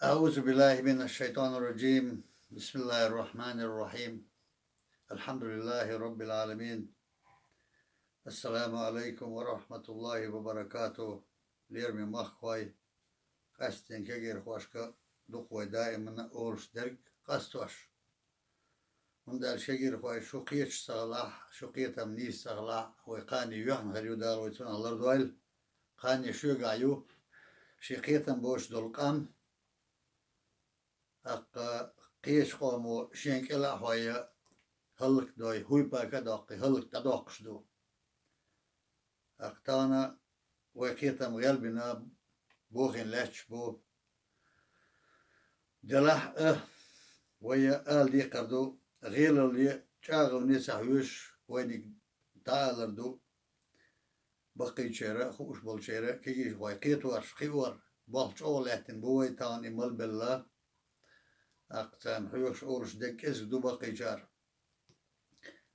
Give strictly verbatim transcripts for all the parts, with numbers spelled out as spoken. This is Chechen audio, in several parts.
أعوذ بالله من الشيطان الرجيم. بسم الله الرحمن الرحيم. الحمد لله رب العالمين. السلام عليكم ورحمة الله وبركاته. Лераме махкахой, къаьсттина кегийрхошка дукха вай даимана олуш дерг къастош. ХӀунда аьлча кегийрхой, шу кхеташ ца хилахь, шу кхетам нийса ца хилахь, вай кхане юьхьанхьара ю, Дала вай цунах лардойла. Кхане шуьгахь ю, шен кхетам боцуш долу къам. ТӀаккха кхечу къомо шен кӀел а хьой, хӀаллакдой, хӀуй-пака а доккхий, хӀаллак дӀадоккхуш ду. ТӀаккха тахана вай кхетам гӀелбина, бохийна лаьтташ бу. Делахь а, вай ала декхар ду, гӀелалле, чӀагӀонне ца хьоьжуш, вайниг дӀаалар ду. Баккхийчара а, хууш болчара а, кегийрхой кхетарш, кхиор, болх чӀогӀа лаьттина бу вай тахана и малбелла. ТӀаккха царна хьоьхуш олуш дерг кӀезиг ду баккхийчара.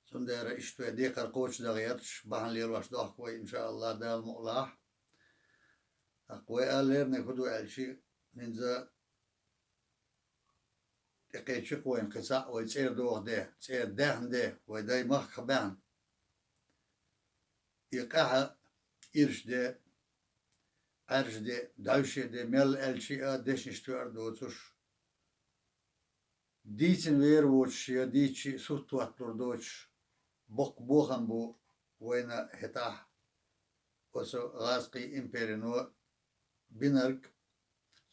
Цундела иштта вай декхар кхочушдан гӀерташ, бахьана лелош дохку вай, иншааллахӀ, Дала мукъалахь. ТӀаккха вай ала леринарг хӀун ду аьлча, хӀинца тӀекхечи-кх вайна кхин цхьаъ вай цӀера доху де, цӀера даьхна де, вай дай махках баьхна. И къаьхьа ирча де, Ӏаьржа де, дӀаьвше де, мел аьлча а дешнаш тоьар доцуш, дийцина вер воцуш я дийцча а сутта хӀотталур доцуш, боккха бохам бу вайна хӀетахь оцу гӀазкхийн империно бинарг,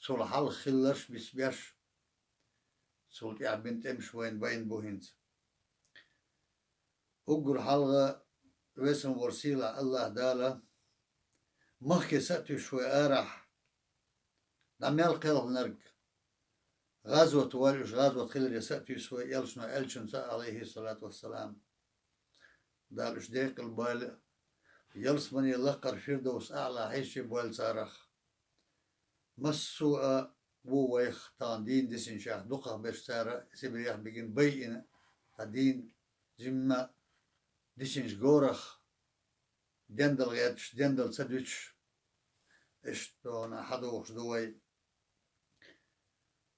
цул хьалха хилларш а бицбеш, цул тӀаьхьа бина тӀемаш вайна байна бу хӀинца. Уггар хьалха Везан волу сийлахь АллахӀ Дала махке са а туьйсуш вай арахь, дӀа мел кхелхинарг, гӀазот ваьлла уьш, гӀазот хиларе са а туьйсу вай, элчано аьллачунца, Ӏалайхиссалату вассалам. Дала уьш декъала бойла, ялсамане лакхара Фирдовс АӀла хьийзача бойла царах. Массо а ву вайх тахана дийна дисинчех, дукхахберш цара Сибрех бигина, байина, цхьа дийна жимма дисинчу горах, дендал гӀерташ, дендал ца дуьтуш, иштта дона хьадогӀуш ду вай.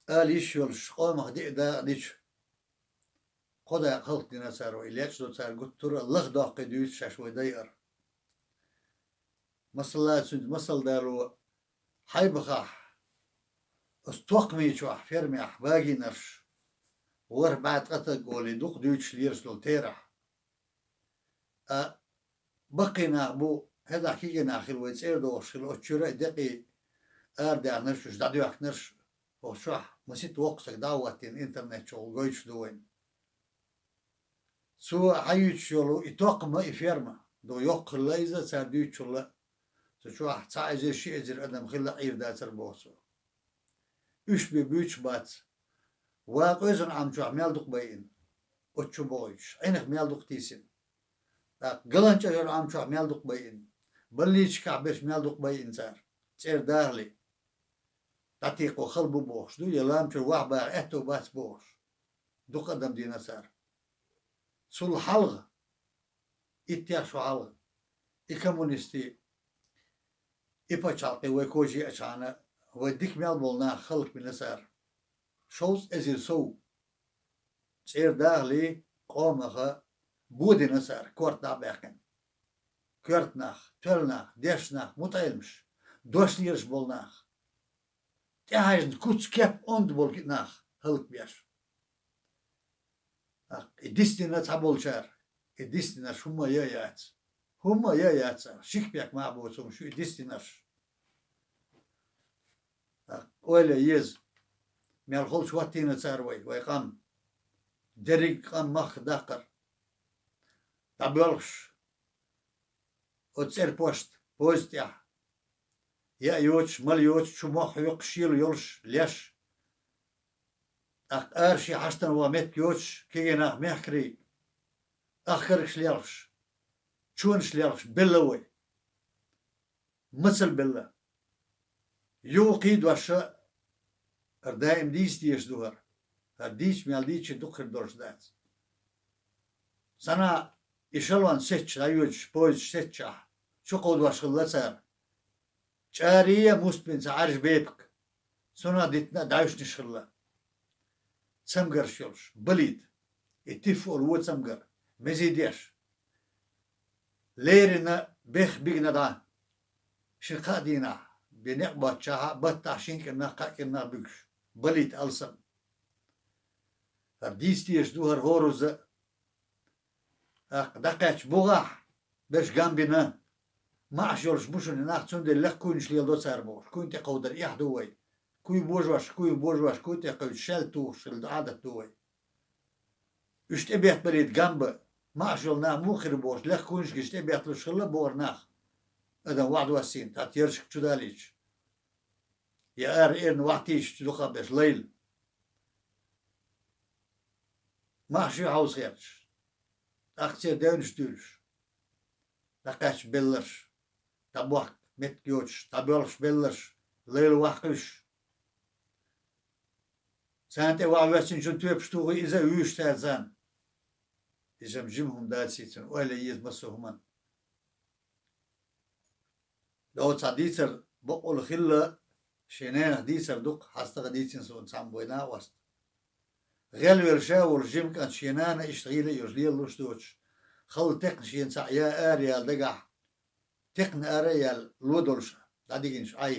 Ала йиш йолуш, къомах диъ дакъа дича, кхо дакъа хӀаллакдина цара вай, лечкъадо цара гуттара а лахдоккхий дуьйцу шаьш вай дайар. Масала, цуьнца масал дало, Хьайбахахь, оцу токхамечохь, фермехь багийнарш, ворхӀ бӀе ткъа стаг олий, дукха дуьйцуш лелаш долу терахь. Ткъа баккхий нах бу, хӀетахь кегий нах хила вай цӀера дохуш хила, оцу чуьра а декъий арадаьхнарш, уьш дӀадоьхкинарш, оцу чохь масийтта воккха стаг дӀа а хӀоттийна, интернет чухула гойтуш ду вайна. Цо хьаюьйцуш йолу и токхам а, и ферма, дукха йоккха хилла иза, цара дуьйцучул а, цу чохь цхьа эзар, ши эзар адам хилла Ӏийр дацара боху цо. Уьш бен буьйцуш бац. Ван къоьзан Ӏам чохь мел дукха байина, оцу чу бохуьйтуш, Ӏинах мел дукха тийсина. ТӀаккха галан чӀожар Ӏам чохь мел дукха байина, балличкахь берш мел дукха байина цара, цӀера дахале. ДӀатекхо хала бу бохуш ду, я лам чуьра ваха баха аьтто бац бохуш. Дукха адам дина цара. Цул хьалха, иттех шо хьалха, и коммунистий, и пачхьалкхе вай кожа еачхьана, вай дика мел болу нах хӀаллакбина цара. Шовзткъа эзар сов цӀера дахале, къомаха бодина цара, корта дӀа а баьккхина. Коьрта нах, тоьлла нах, дешна нах, мутаӀеламаш, дош лелаш болу нах. ТӀехьаьжна куц, кеп, онда болу нах хӀаллакбеш. ТӀаккха и дисдина цхьаболчара, и дисдинарш хӀумма а я а яц. ХӀумма а я а яц цара. Ши кепек мах боцу хӀума шу и дисдинарш. ТӀаккха ойла е еза, мел холчу хӀоттийна цара вай, вай къам. Дерриг къам махка даккхар. ДӀабоьлхуш, оцу цӀерпошт, поезд тӀехь. Яа йоцуш, мала йоцуш, чу мох хьоькхуш, шело йолуш, леш. ТӀаккха ара шен хьаштана ван меттиг йоцуш, кегий нах мехкарий, ахкаргаш лелхаш, чонаш лелхаш, белла вай. Мацалла белла. Юха кхийдош а, хӀара даим дийца дезаш ду хӀара. ХӀара дийца мел дийцча дукха хир долуш дац. Сана эшелон сецча, дӀайоьдуш поезд сецчахь, чу кховдош хилла цара. ЧӀарий а муст бина цхьа Ӏаьржа бепиг. цунах дитина а дӀаьвшнаш хилла. Цамгарш йолуш, балийта. И тиф олу вон цамгар, мезий деш. Леррина бех бигна дӀа. Шина-кхаа дийнахь, бен некъ боцчахьа, баттахь шина кӀирнах, кхаа кӀирнах буьгуш. Балийта алсам. ХӀара дийца дезаш ду хӀара хӀорозза а. ТӀаккха дӀакхаьчча бухахь берш гам бина. МаьӀаш йолуш бу шуна и нах, цундела лекха куйнаш леладо цара бохуш. Куйна тӀе кховдар эхь ду вай. Куй божош, куй божош, куй тӀе кхуьйтуш шаьлта тухуш хилла Ӏадат ду вай. Уьш тӀебеттабалийта гам бан, маьӀаш йолу нах муха хир бохуш, лекха куйнаш гича тӀебетталуш хилла бохура нах. Адам вахьа доссийна, тӀаккха яршка чу далийча. Я ара эрна вахьа тийшича дукхахберш лайла. МаьӀаш ю хьовса гӀерташ. ТӀаккха церан девнаш дуьйлуш. ДӀакхаьчча белларш. ДӀабохка меттиг йоцуш, дӀабоьлхуш белларш. Лайла вахьа кхуьйсуш. Царна тӀе вахьа воьссинчун тоьпаш тухий иза а вуьйш цаьрца. Иза-м жима хӀума дац, цунна ойла ян еза массо а хӀуманна. Дов цхьа дийцар бакъволу хилла, шен ненах дийцар дукха, хьастагӀа дийцина суна цхьамма вай накъост. ГӀелвелла ша волу жима кӀант шен нана иштта гӀийла а йолуш лелалуш доцуш, халла текхна шена цхьаъ я ара яла дагахь, текхна ара а яьлла, ло долуш дӀадигинчу Ӏай.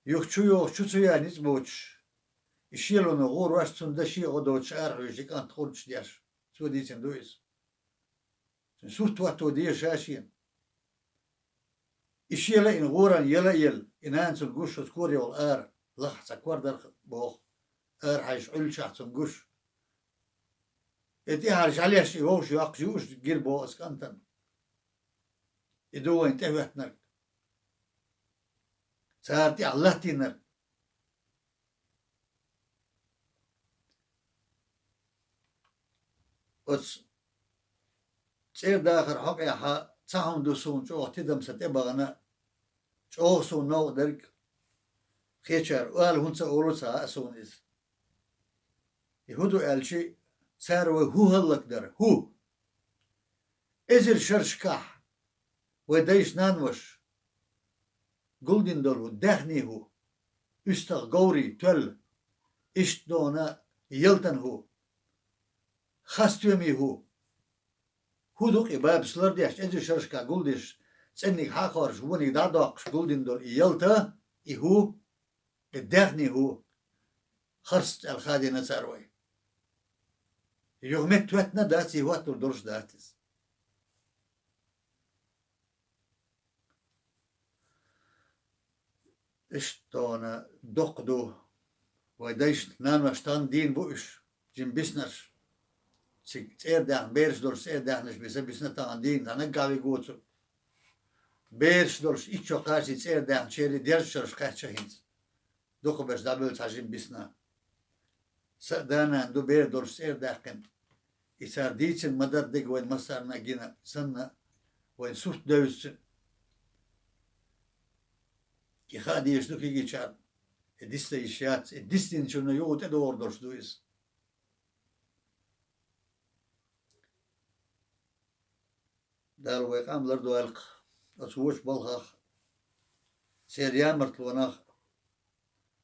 Юха чу йогӀуш, чу ца яьлла ницкъ боцуш, и шелоно гӀур ваьш цунна дан шен гӀо доцуш арахьуьйсу и кӀант хурдаш деш. Цо дийцина ду иза. Цуьнан сурт хӀотто деза ша шена. И шен лайна гӀоран яла а елла, и нана цунна гуш оцу корайолу ара, лахахь цхьа кор дара боху, ара хьаьжча Ӏуьллучохь цунна гуш. И тӀаьхьара жӀаьлеш и вовшах йоккхуш юуш гира боху оцу кӀантана. И ду вайна тӀехӀоьттинарг. Цара тӀехь латтийнарг. Оцу цӀера дахар хьокъехьа цхьа хӀума ду суна чӀогӀа тидам сан тӀебахана, чӀогӀа суна новкъа дерг, кхечара ала хӀунда ца олу ца хаьа суна иза. И хӀун ду аьлчи, цара вай хӀун хӀаллакдара, хӀун? Эзар шерашкахь вай дайша нанваша гулдина долу хӀу, даьхний хӀу, уьстагӀ говрий тоьлла, иштта дона ялтан хӀу, хас стоьмий хӀу. ХӀун ду-кх и бабас лардеш, эзар шерашкахь гулдеш, цӀенниг хьа а хоржуш, вониг дӀа а доккхуш гулдина долу и ялта, и хӀу, и даьхний хӀу, харц аьлла хадийна цара вай. Юха метта хӀоьттина а дац, и хӀоттур долуш дац иза. Иштта дона доккха ду. Вай дайшна, наношна тахана дийна бу уьш, жима биснарш. Цига цӀера даьхна, бераш долуш цӀера даьхнаш биса, бисна тахана дийна, дӀа наггахь вига воцург. Бераш долуш иччо кхачий цӀера даьхначерий дезачарш кхаьчча хӀинца. Дукхахберш дӀабевлла цхьа жима бисна. Са а, да-нана ду бер долуш цӀера даьккхина. И цара дийцина ма-дарра дерг вайн массарна а гина санна, вайн сурт девзачу. И хаа дезаш ду кегийчарна, и дисса йиш яц, и дисдинчунна юха тӀедогӀур долуш ду иза. Дала вай къам лардойла-кх оцу вочу балхах, церан ямартлонах,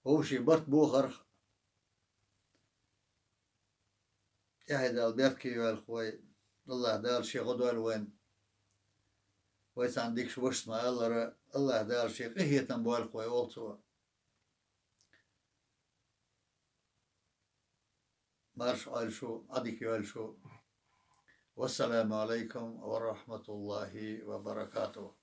вовшийн барт бохарх. ТӀаьхье Дала беркате йойла-кх вай, АллахӀ Дала Шен гӀо дойла вайна. Вай цхьана дикачу вашас ма-аллара, АллахӀ Дала Шен къинхетам бойла-кх вай, олу цо. Марша Ӏойла шу, Ӏадика йойла шу. Вассаламу Ӏалайкум ва рахьматуллахӀи ва баракатухӀ.